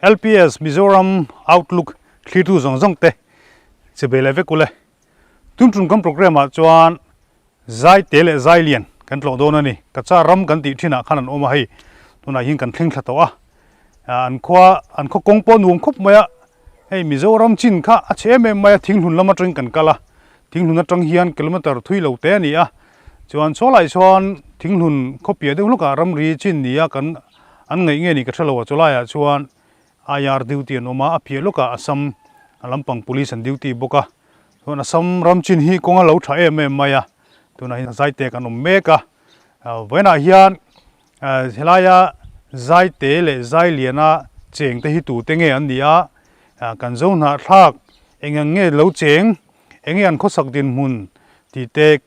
LPS Mizoram Outlook thlirtu zawng zawng te che ve leh vek ule. Tun tum kan programme ah chuan zai te leh zai lian kan tlawh dawn a ni. Kacha ram kan tih thinah khan an awm a hei tunah hian kan thleng thla tawh a. An khua an khaw kawng pawh nuam khawp mai a, hei Mizoram chin kha a chhe em em mai a thinghlun lam atangin kan kal a, thinghlun atang hian kilometer thui lo te a ni a. Chuan chawlai chuan thinghlun khawpiah deuh hlawkah ramri chin ni a kan an ngaih nge ni ka hre lo a, chulaiah chuan IR duty an awm a, a piah lawkah Assam lampang police an duty bawk a, chuan Assam ram chin hi kawng a lo tha em em mai a, tunah hian Zaite kan awm mek a, vawiinah hian helaia Zaite leh Zailiana cheng te hi tute nge an ni a, kan zo hnahthlak eng ang nge lo cheng, eng nge an khawsak dinhmun tih te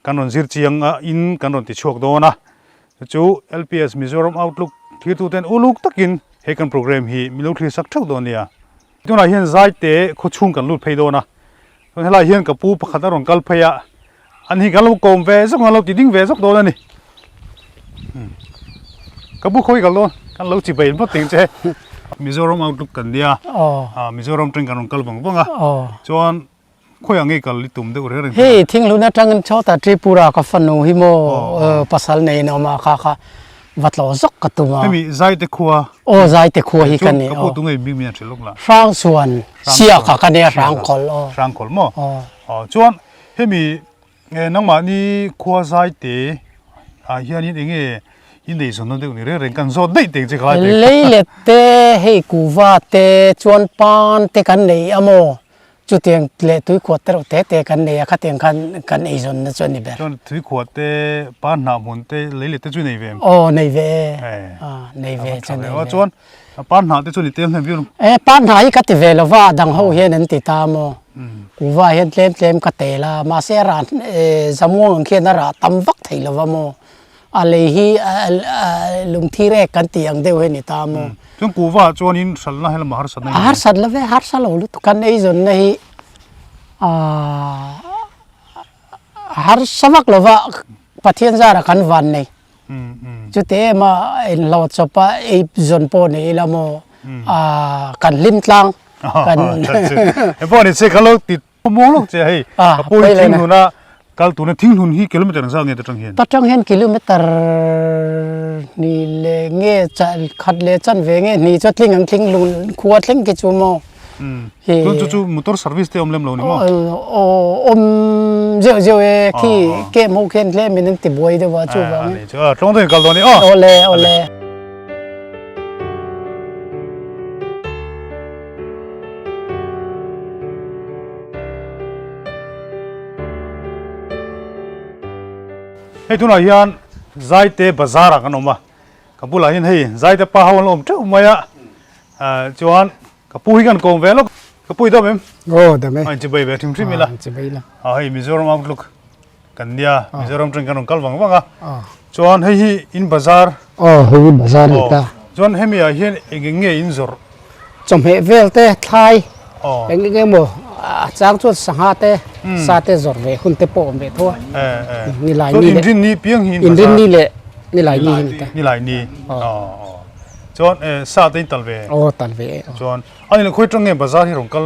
Kan rawn zir chiang a in kan rawn ti chhuak dawn a, chu chu LPS Mizoram Outlook thirtuten uluk takin he kan programme hi min lo thlir sak theuh dawn nia. Tunah hian Zaite khawchhung kan lut phei dawn a, chuan helaiah hian ka pu pakhat a rawn kal phei a, an hi kan lo kawm ve zawk ang, an lo ti ding ve zawk dawn a ni. Ka pu khawi kal dawn, kan lo chi bai hmawt teng che. Mizoram Outlook kan nia, Mizoram teng kan rawn kal vang vang a, chuan Khawiah nge kal i tum deuh reng reng tawh? Hei Thinglun atangin chawta Tripura ka fanu hi maw pasal nei in a awm a kha kha va tlawh zawk ka tum a. Hemi Zaite khua. Aw Zaite khua hi ka ni aw. Ka pu tunge bik mi an hrilh lawk la. Hrangsuan Siaka ka nia Hrangkhawl aw. Hrangkhawl maw? Aw. Aw chuan hemi nangmahni khua Zaite ah hianin enge i nei zawn na deuh ni reng reng kan zawt daih teng che kha lai teng. Lei let te hei kuva te chuan pan te kan nei a maw? Chutiang leh tuikhuah te reuh te te kan nei a, khatiang khan kan eizawnna chu a ni ber. Chuan tuikhuah te, pa hnah hmun te, lei leh te chu nei ve em? Aw, nei ve e. Nei ve chu nei ve. Chuan pa hnah te chu ni tel hnem viau. E, pa hnah hi ka ti ve lo va, a dang ho hian an ti ta maw. Kuva hian tlem tlem ka tel a, mahse a rah zamuang ang khian a rah tam vak thei lo va maw. A lei hi lungthir ek kan tih ang deuh hi a ni ta maw? Chuan kuhva ah chuanin hralhna helamah harsatna a harsat lo ve, harsa lo lutuk. Kan eizawnna hi harsa vak lova Pathian zarah kan van nei. Chute em a inhlawh chawp a eizawn pawh ni ila maw kan hlim tlang. He pawh ni che ka lo ti Muang lawk che hei a pawi thinghlun a kal tuna thinghlun hi kilometer ang zat nge ta tang hian? Ta tang hian kilometer hnih leh nge khat leh chan ve nge hnih chu a tling ang thinghlun khua thleng khi chu maw. Chuan chu chu motor service te awm lem lo ni maw? Awm zeuh zeuh e khi kem ho khian tlem in an ti buai deuh a chuvang. Ani chu a tlawng deuhin kal dawn ni aw. Awle awle. Hei tunah hian Zaite bazar ah kan awm a, ka bulah hian hei Zaite pa ho an lo awm teuh mai a, chuan ka pu hi kan kawm ve lawk, ka pu i dawm em? Aw dawm e. A inchibei ve hrim hrim ila. A inchibei ila. A hei Mizoram outlook kan nia, Mizoram tang kan rawn kal vang vang a, chuan hei hi in bazar. Aw hei hi bazar a ni ta. Chuan hemi ah hian eng eng nge in zawrh? Chawhmeh vel te, thlai, eng eng emaw a chang chuan sangha te, sa te zawrh ve hun te pawh awm ve tho a. Nilai ni leh. Inrin ni piang hi in bazar. Inrin ni leh nilai ni hi ni ta. Nilai ni. Chuan sa te in tal ve. Aw tal ve e. Chuan a ni khawi tang nge bazar hi rawn kal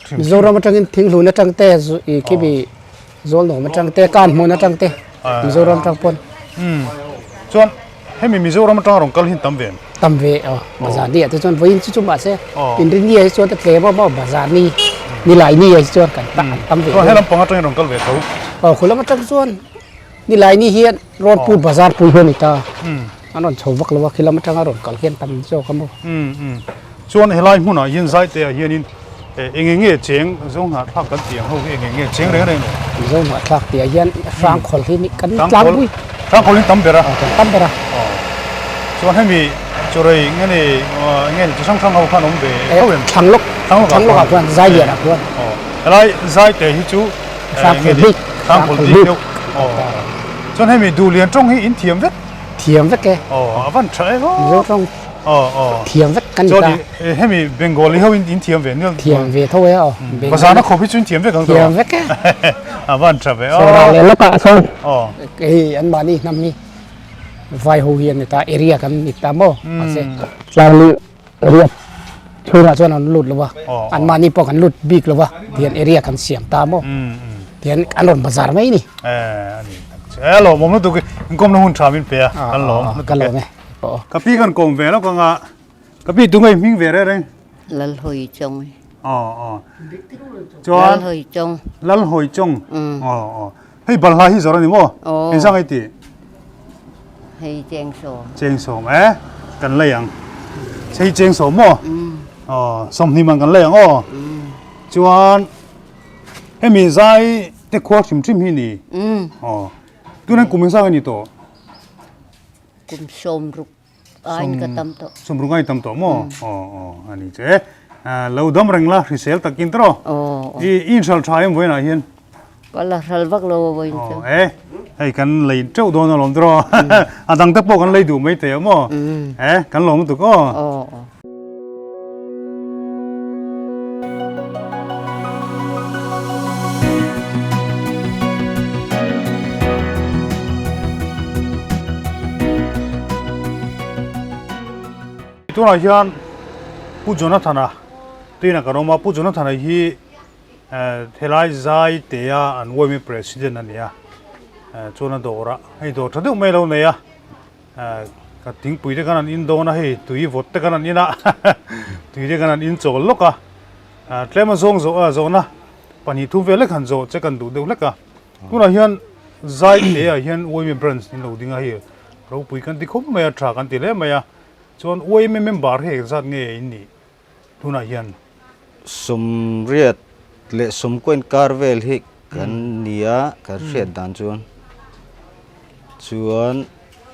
hrim hrim. Mizoram atangin Thinghlun atang te khi Zawlnuam atang te, Kanhmun atang te, Mizoram atang pawn. Umm. Chuan hemi Mizoram atang rawn kal hi tam ve em? Tam ve aw. Bazar ni ah te chuan vawiin chu chu mahse inrin ni ah hi chuan a tlem a maw bazar ni nilai ni ah hi chuan kan tam ve. Chuan helam pang atangin rawn kal ve tho? Aw khulam atang chuan nilai ni hian rawn put bazar pui ho ni ta. An rawn chho vak lo a khilam atanga rawn kal hian tam zawk a maw. Umm. Chuan helai hmunah hian Zaite ah hianin eng eng nge cheng Zohnahthlak kan tih ang ho hi eng eng nge cheng reng reng lo? Zohnahthlak tih ah hian Hrangkhawl hi kan tlangpui. Hrangkhawl hi tam ber a. Kan tam ber a. Chuan hemi chawrei nge ni nge ni chi hrang hrang ho khan awm ve tho em? Thlanglawk Thlanglawk ah khuan Zailian ah khuan. Helai Zaite hi chu Hrangkhawl bik Hrangkhawl bik deuh. Chuan hemi Duhlian tawng hi in thiam vek? Thiam vek e. Aw a van tha em aw. Mizo tawng thiam vek kan ni ta. Chuan hemi Bengali ho in thiam ve nil. Thiam ve tho e aw. Bazar na khawp hi chu in thiam vek ang tawh. Thiam vek e. A van tha ve aw. Sawra leh lawkah sawn. Hei an mahni hnam hi vai ho hi an ni ta area kan ni ta maw. Mahse tlang ni area. Thlurah chuan an lut lo a, anmahni pawh kan lut bik lo a, tihian area kan siam ta maw, tihian an rawn bazar mai a ni. E lawmawm lutuk i, inkawmna hun tha min pe a, kan lawm lutuk e. Ka lawm e. Ka pi kan kawm ve lawk anga, ka pi tunge i hming ve reng reng? Lalhawi Chawng. Aw aw. Chuan Lalhawi Chawng. Lalhawi Chawng. Aw aw. Hei balhla hi zawrh a ni maw? Engzah nge tih? Hei cheng sawm. Cheng sawm e, kan lei ang. Hei cheng sawm maw? Aw, sawmhnih man kan lei ang aw. Chuan hemi zai te khua hrim hrim hi ni. Aw, tunah kum engzah nge ni tawh? Kum sawmruk. Ain ka tam tawh. Sawmruk ain tam tawh maw? Aw aw a ni che. Lo dam reng la hrisel takin tawh. Aw. I inhral tha em vawiinah hian? Ka la hral vak lo a vawiin chu. Aw e, hei kan lei teuh dawn alawm tawh. A dang te pawh kan lei duh mai thei a maw? E, kan lawm lutuk aw. Aw aw. Tunah hian Pu Jonathana tuina kan awm a, Pu Jonathana hi helai zai tea an yma president a ni a, chuan a dawrah hei dawr tha deuh mai a lo nei a. Ka thingpui te khan an in dawn a hei tui vawt te khan an in a tui te khan an in chawl lawk a tlem a zawng zawh a zawhna pahnih thum vel hlek han zawh che kan duh deuh hlek a tunah hian zai te ah hian yma branch in lo ding a hei ropui kan ti khawp mai a tha kan ti hle mai a chuan yma member hi engzat nge in nih tunah hian. Sawmriat leh sawmkaw inkar vel hi kan ni a, kan hriat dan chuan. Chuan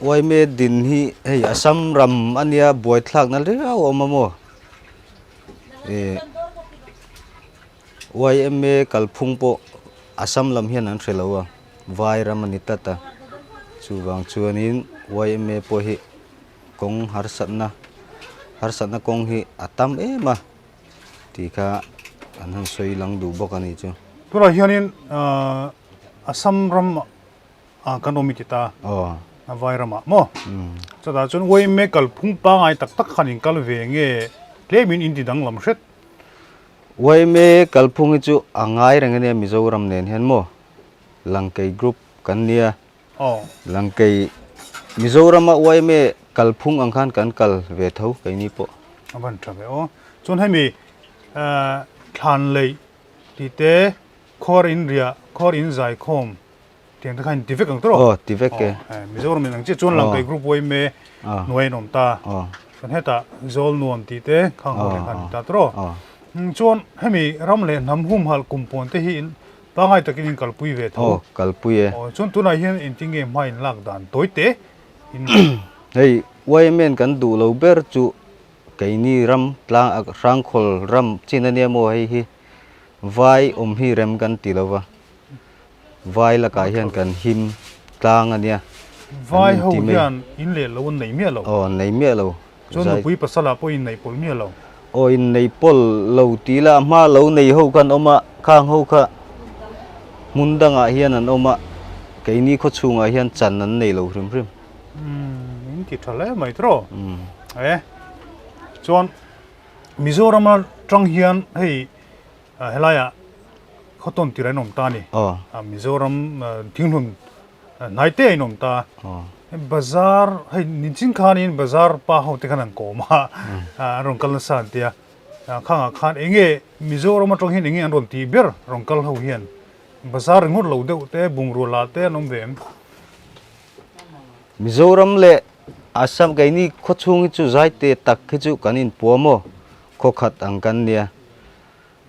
Uaime din hi hei Assam ram a nia buaithlakna riau a awm a maw? Ih YMA kalphung pawh Assam lam hian an hre lo a, vai ram a ni tlat a. Chuvang chuanin YMA pawh hi kawng harsatna harsatna kawng hi a tam em a tih kha an han sawi lang duh bawk a nih chu. Tunah hianin Assam ram ah kan awm i ti ta a vai ramah maw chutah chuan yma kalphung pangai tak tak khan in kal ve nge tlemin in ti danglam hret. Yma kalphung hi chu a ngai reng a nia Mizoram nen hian maw Langkei group kan nia Langkei Mizorama yma kalphung ang khan kan kal ve tho keini pawh. A van tha ve aw. Chuan hemi thlan leih tih te khawr in riah khawr in zai khawm tiang te khan in ti vek ang tawh. Aw ti vek e. Mizoram in ang chiah chuan Langkei group yma hnuai in awm ta. Chuan hetah zawl nuam tih te khang ho te khan in ta tawh. Chuan hemi ram leh hnam humhalh kum pawn te hi in Pangai takin in kalpui ve tho. Aw, kalpui e. Aw, chuan tunah hian engtin nge hma in lak dan tawi te in. Hei, YMN kan duh lo ber chu keini ram tlang Hrangkhawl ram chin ania maw hei hi vai awm hi rem kan ti lo va, vai lakah hian kan him tlang ania. Vai ho hian in leh lo an nei miah lo. Aw, an nei miah lo. Chuan nupui pasal ah pawh in nei pawl miah lo. Aw in nei pawl lo ti la hma lo nei ho khan awm a, khang ho kha hmun dangah hian an awm a, keini khaw chhungah hian chan an nei lo hrim hrim. Umm in ti tha hle mai tiraw. E chuan Mizoram atang hian hei helaiah khaw tawn tir a inawm ta a ni. Mizoram thinghlun hnai te a inawm ta. Bazar hei ninchin khanin bazar pa ho te khan an kawm a, an rawn kal nasa an tia. Khangah khan eng nge Mizoram atang hian eng nge an rawn tih ber rawn kal ho hian bazar ringawt lo deuh te bungrua lah te an awm ve em? Mizoram leh Assam keini khawchhung hi chu zaite tak hi chu kan inpuam maw khawkhat ang kan nia.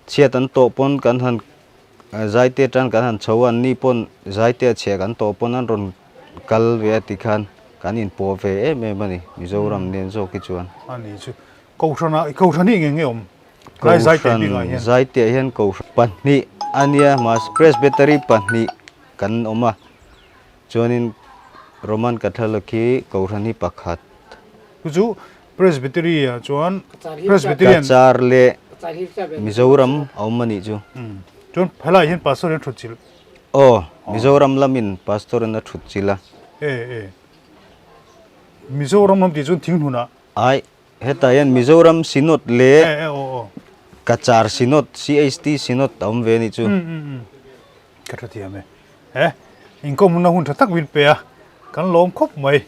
Chhiat an tawh pawn kan han Zaite tan kan han chho a, anni pawn Zaitea chhia kan tawh pawn an rawn kal ve a tikhan kan inpawh ve em em a ni, Mizoram nen zawk hi chuan. A ni chu Kohhranah, Kohhran hi eng eng nge awm? Tlai Zaitea bikah hian. Kohhran Zaitea hian Kohhran pahnih a nia, mahse Presbytery pahnih kan awm a, chuanin Roman Catholic hi Kohhran hi pakhat. Chu chu Presbytery ah chuan Presbyterian. Cachar leh Mizoram a awm a nih chu. Chuan helaiah hian pastor in a thut chilh. Aw, Mizoram lamin pastor in a thut chilh a. E e. Mizoram lam tih chuan thinghnunah. Ai. Hetah hian Mizoram Synod leh Cachar Synod, CHT Synod a awm ve a nih chu. Ka tha thiam e. He inkawm hunna hun tha tak min pe a, kan lawm khawp mai.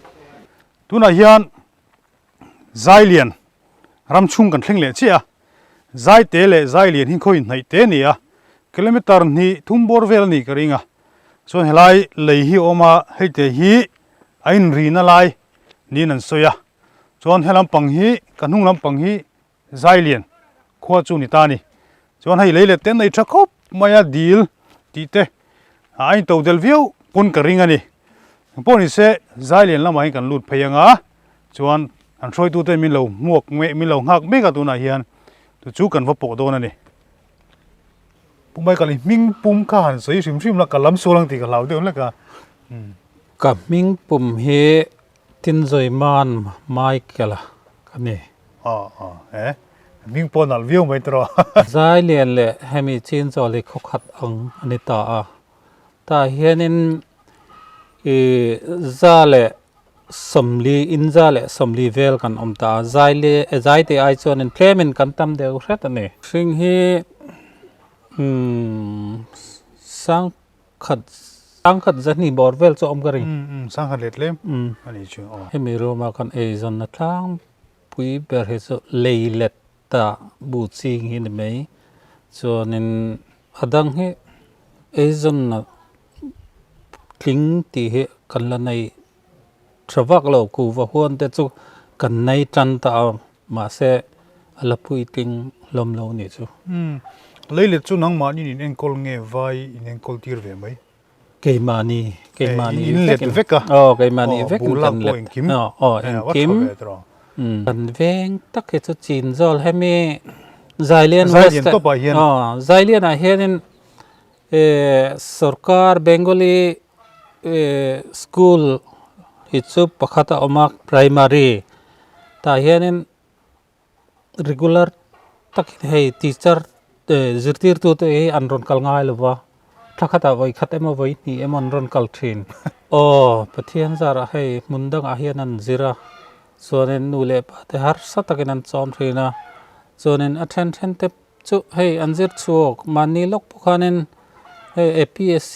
Tunah hian Zailian ram chhung kan thleng leh chiah a, Zaite leh Zailian hi khaw inhnaih te a ni a, kilometer hnih thum bawr vel a nih ka ring a. Chuan helai lei hi a awm a, hei te hi a inrina lai niin an sawi a. Chuan he lampang hi ka hnung lampang hi Zailian khua chu ni ta a ni. Chuan hei lei let te an nei tha khawp mai a, dil tih te a in to del viau pawn ka ring a ni. Engpawh ni se Zailian lamah hian kan lut phei anga chuan an hruaitu te min lo hmuak min lo nghak mek a tunah hian chu chu kan va pawh dawn a ni. Pu Michael i hming pum kha han sawi hrim hrim la ka lam sual ang tih ka hlau deuh hlek a. Ka hming pum hi Tinzawiman Michael-a ka ni. Aw aw he hming pawh nalh viau mai tawh. Zai lian leh hemi chinchawl hi khawkhat ang a ni ta a. Tah hianin i za leh sawmli in za leh sawmli vel kan awm ta a. Zai le zai tih ai chuanin tlemin kan tam deuh hret a ni. Hring hi umm sang Khat sangkhat zahnih bawr vel chu a awm ka ring. Umm umm sangkhat let lem a nih chu aw. Hemi room a kan eizawnna tlangpui ber hi chu lei let ta bu ching hi ni mai. Chuanin a dang hi eizawnna tling tih hi kan la nei tha vak lo. Kuhva huan te chu kan nei tan ta a mahse a la puitling hlawm lo nih chu. Umm, leilet chu nangmahni in enkawl nge vai in enkawl tir ve mai? Keimahni, keimahni in let vek a. Aw, keimahni vek in kan let. Engkim. Aw, engkim. Kan veng tak hi chu Chinzawl hemi Zailian West. Zailian tawpah hian. Aw, Zailian ah hianin Sorkar Bengali school hi chu pakhat a awm a primary tah hianin regular takin hei teacher zirtirtu te hi an rawn kal ngai lo va thla khatah vawi khat emaw vawi hnih emaw an rawn kal thin aw Pathian zarah hei hmun dangah hian an zir a chuanin nu leh pa te harsa takin an chawm thin a chuanin a then then te Chu hei an zir chhuak mahni lawk pawh khanin hei APSC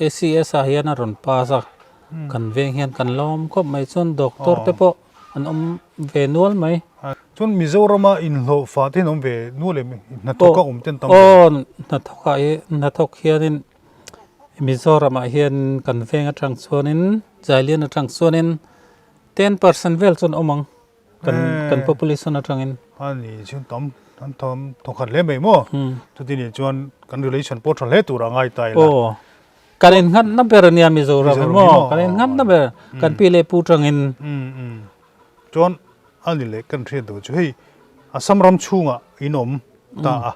ACS ah hian a rawn pass a kan veng hian kan lawm khawp mai chuan doctor te pawh an awm ve nual mai. Chuan Mizorama inhlawh fah te hian awm ve nual em? Hnathawk a awm ten tam ve. Aw hnathawk ah hi hnathawk hianin Mizoramah hian kan veng atang chuanin Zailian atang chuanin 10% vel chuan awm ang. Kan kan population atangin. A ni chu tam an tham thawkhat hle mai maw. Chuti nih chuan kan relation pawh tha hle tur a ngai ta ila. Aw. Kan in nghat na ber ania Mizoram hi maw. Kan in nghat na ber kan pi leh pu tangin. Chuan a ni leh kan hriat duh chu hei Assam ram chhungah in awm ta a.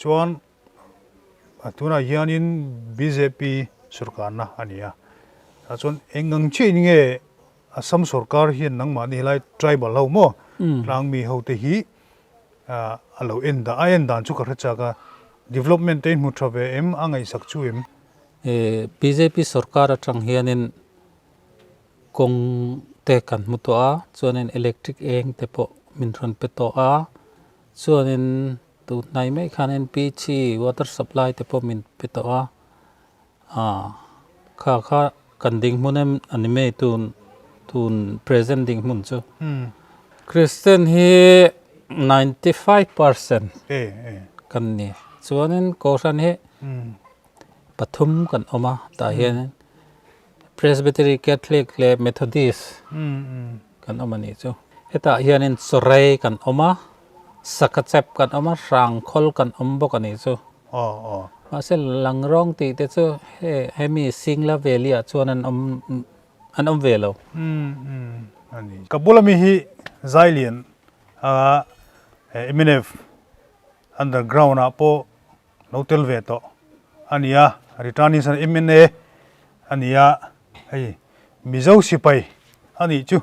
Chuan tunah hianin bjp sorkarna a ni a. Tah chuan eng ang chiah in nge Assam sorkar hian nangmahni helai tribal ho maw tlangmi ho te hi a lo en dan a en dan chu ka hre chak a development te in hmu tha ve em a ngaihsak chu em? Bjp sorkar atang hianin kawng te kan hmu tawh a chuanin electric eng te pawh min rawn pe tawh a chuanin tunhnai mai khanin PG water supply te pawh min pe tawh a. Kha kha kan dinghmun em a ni mai tun tun present dinghmun chu. Christian hi 95% kan ni. Chuanin Kohhran hi pathum kan awm a tah hianin Presbytery, Catholic leh Methodist kan awm a nih chu. Hetah hianin Chawrei kan awm a, Sakachep kan awm a, Hrangkhawl kan awm bawk a nih chu. Aw aw. Mahse Langrong tih te chu he hemi Singla Valley ah chuan an awm an awm ve lo. Umm umm a ni. Ka bula mi hi Zailian a mnf underground ah pawh lo tel ve tawh a ni a, returning san mna a ni a, hei Mizo sipai a nih chu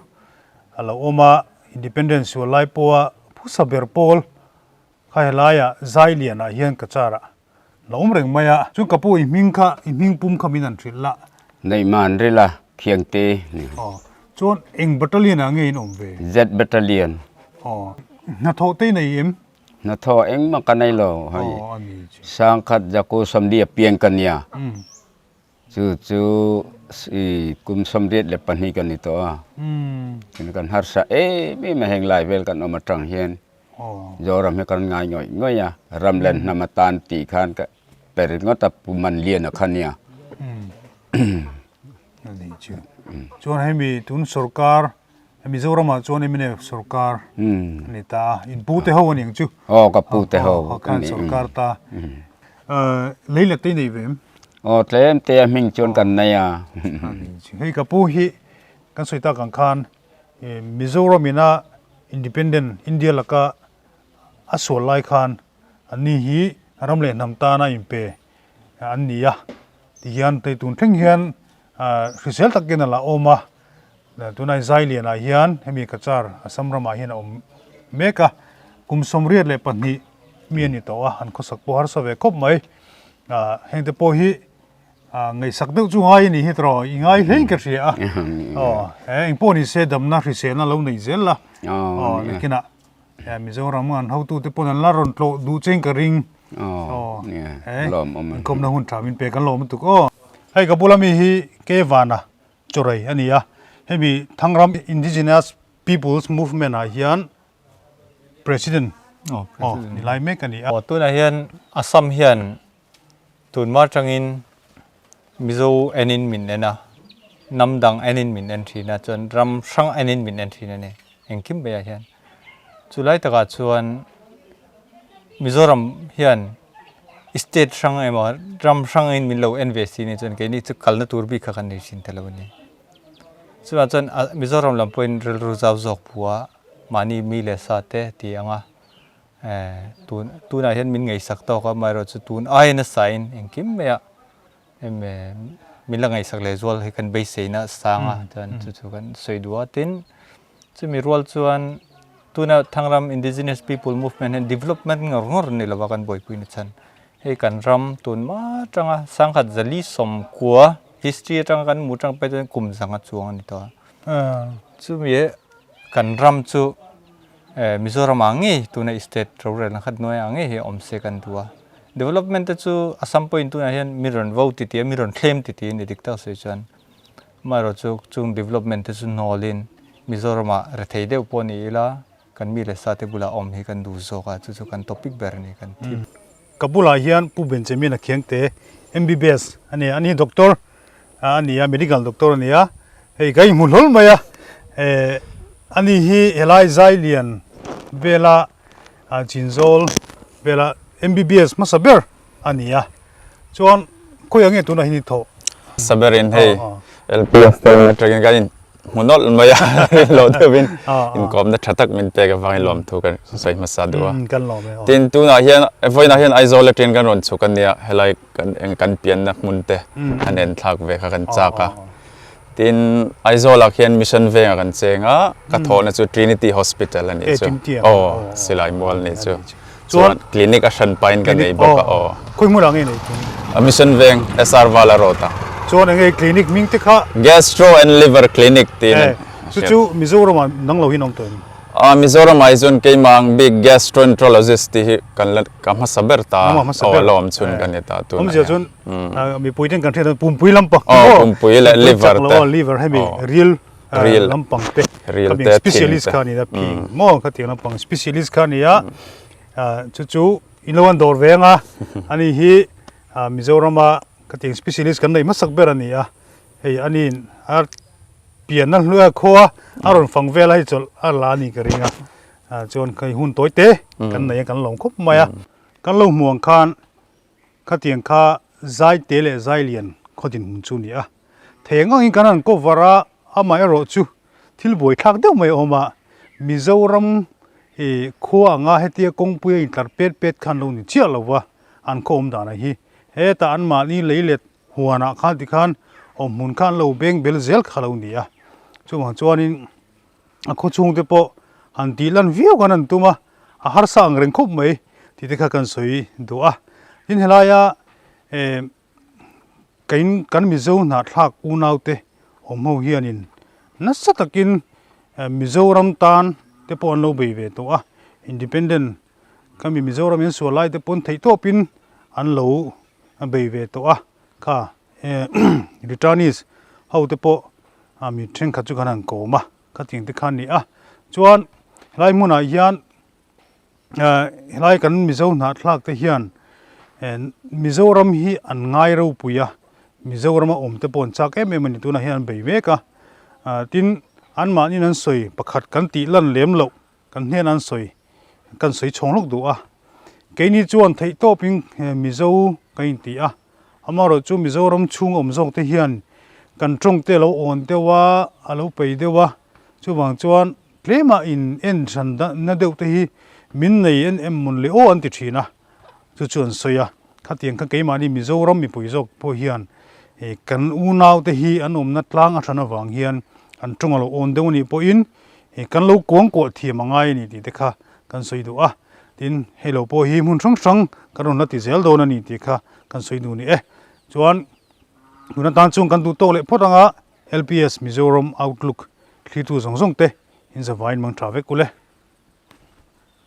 a lo awm a, Independence sual lai pawha phusa ber pawl Kha helaiah Zailianah hian ka car ah la awm reng mai a. Chuan ka pu i hming kha i hming pum kha min han hrilh la. Neihman ril a, Khiangte ni. Aw. Chuan eng battalion ah nge in awm ve? Z battalion. Aw. Hnathawh te i nei em? Hnathawh engmah ka nei lo. Hei Sangkhat Jaku Sawmli a piang ka nia. Chu chu i kum 82 ka ni tawh a. Tin kan harsa em em a heng lai vel kan awm atang hian Zoram hi kan ngai ngawih ngawih a. Ram len hnam atan tih khan ka pe ringawt a Pu Manliana kha nia. Chuan hemi tun sorkar Mizoramah chuan mnf sorkar a ni ta a, in pu te ho a ni ang chu. Aw ka pu te ho a ni. Sorkar ta. Lei let te i nei ve em? Aw tlem te a hming chuan kan nei a. Hei ka pu hi kan sawi tak ang khan Mizoram ina Independent India laka a sual lai khan anni hi ram leh hnam tana inpe an ni a tihian tun thleng hian hrisel takin a la awm a. Tunai Zailianah hian hemi Cachar Assam ramah hian a awm mek a, kum 82 mi a ni tawh a, an khawsak pawh harsa ve khawp mai. Heng te pawh hi ngaihsak deuh chu ngai a nih hi tawh, i ngai hlein ka hria a. Aw, engpawh ni se damna hriselna lo nei zel la, aw nakinah Mizoram an hotute pawn an la rawn tlawh duh chein ka ring. Aw, inkawmna hun tha min pek an lawm lutuk aw. Hei ka bula mi hi Kevana Chawrei a ni a, hemi Thangram Indigenous Peoples Movement ah hian President aw ni lai mek a ni a. Aw tunah hian Assam hian tunma atangin Mizo enin min en a, hnam dang enin min en thin a, chuan ram hrang enin min en thin a ni engkim maiah hian. Chulai takah chuan Mizoram hian State hrang emaw ram hrangin min lo en ve si ni chuan keini chu kalna tur bik kha kan nei thin ta lo a ni. Chuvang chuan Mizoram lam pawhin rilru zau zawk pua mahni mi leh sa te ti ang a, tun tunah hian min ngaihsak tawk a, amaherawh chu tun aia nasain engkim maiah min la ngaihsak leh zual hi kan beiseina a sang a, chuan chu chu kan sawi duh a. Tin, chumi rual chuan tuna Thangram Indigenous People Movement hian development ngawr ngawr ni lova kan buaipui na chhan. Hei kan ram tun hma atanga sangkhat zali sawmkua history atanga kan hmuh atang phei chuan kum zanga chuang a ni tawh a. Chumi kan ram chu Mizoram ah ngei tuna state rorelna khat hnuaiah ngei hi awm se kan duh a. Development te chu Assam pawhin tunah hian mi rawn vo titi a, mi rawn thlem titi a ni dik tak sawi chuan. Amaherawh chu chung development te chu hnawlin Mizoram ah rethei deuh pawh ni ila kan mi leh sa te bulah awm hi kan duh zawk a, chu chu kan topic ber a ni kan thim. Ka bulah hian Pu Benjamin a Khiangte, MBBS a ni a, ani hi doctor a ni a, medical doctor a ni a, hei ka inhmu hlawl mai a, eh ani hi helai Zailian vela Chinzawl vela MBBS hmasa ber a ni a, chuan khawiah nge tunah hian i thawh? Hmasa berin hei LPS te atangin kan in hmu nawlh mai a, lo deuhin inkawmna tha tak min pek avangin lawmthu kan sawi hmasa duh a. Tin tunah hian vawiinah hian Aizawl atangin kan rawn chhuk a nia, helai kan eng kan pianna hmun te han en thlak ve kha kan chak a. Tin Aizawlah khian Mission Vengah kan cheng a, ka thawhna chu Trinity Hospital a nih chu. Aw, Silai Mual nih chu. Chuan clinic a hran pain ka nei bawk a aw. Khawi hmunah nge nei clinic? A Mission Veng, SR Vala Road ah. Chuan eng nge clinic hming te kha? Gastro and Liver Clinic tiin a hriat. Chu chu Mizoram ah nang lo hian awm tawh em? A Mizoram ah hi chuan keimah ang bik Gastroenterologist tih hi kan la ka hmasa ber ta. Nangmah hmasa ber. Aw, la awm chhun ka ni ta tunah hian. Awmzia chuan mipui ten kan hriat dan pumpui lampang te maw? Pumpui leh liver te. Liver hemi ril lampang te. Ril te, specialist kha ni a phing maw khatiang lampang specialist kha ni a chu chu in lo an dawr ve anga ani hi Mizorama khatiang specialist kan nei hmasak ber a ni a hei aniin a pianna hluaia khua a rawn fang vel a hei chawlh a la a ni ka ring a chuan hei hun tawi te kan nei a kan lawm khawp mai a kan lo hmuh ang khan Khatiang kha zai te leh zai lian khaw dinhmun chu ni a. Thei ang angin kan han cover a, amaherawh chu thil buaithlak deuh mai a awm a, Mizoram i khua anga hetia kawngpui a intlar pet pet khan lo ni chiah lo va, an khaw awm danah hi hetah anmahni lei let huanah khan tikhan awmhmun kha an lo beng bel zel kha lo ni a. Chuvang chuanin a khaw chhung te pawh han tih lan viau khan an tum a, a harsa ang reng khawp mai tih te kha kan sawi duh a. Tin helaia eh kein kan Mizo hnahthlak unau te awm ho hianin nasa takin Mizoram tan te pawh an lo bei ve tawh a, Independent kami Mizoram in sual lai te pawn theihtawpin an lo bei ve tawh a, kha returnees ho te pawh mi thenkhat chu kan han kawm a, khatiang te kha a ni a, chuan helai hmunah hian helai kan Mizo hnahthlak te hian Mizoram hi an ngai ropui a, Mizorama awm te pawh an chak em em a ni tunah hian an bei mek a, tin anmahniin an sawi pakhat kan tih lan lem loh kan hnenah an sawi kan sawi chhawng hlawk duh a, keini chuan theih tawpin Mizo kan inti a, amaherawhchu chu Mizoram chhung awm zawk te hian kan tawng te a lo awn deuh a, a lo pei deuh a, chuvang chuan Tlema in en hran na deuh te hi min nei en em mawn le aw an ti thin a, chu chu an sawi a, khatiang kha keimahni Mizoram mipui zawk pawh hian kan unau te hi an awmna tlang a hran avang hian an tawng a lo awn deuh anih pawhin kan lo kuangkuah thiam a ngai a ni tih te kha kan sawi duh a, tin hei lo pawh hi hmun hrang hrang kan rawn la ti zel dawn a ni tih kha kan sawi duh ni e. Chuan tun atan chuan kan duh tawk leh phawt anga LPS Mizoram Outlook thlitu zawng zawng te in zavain mang tha vek ule.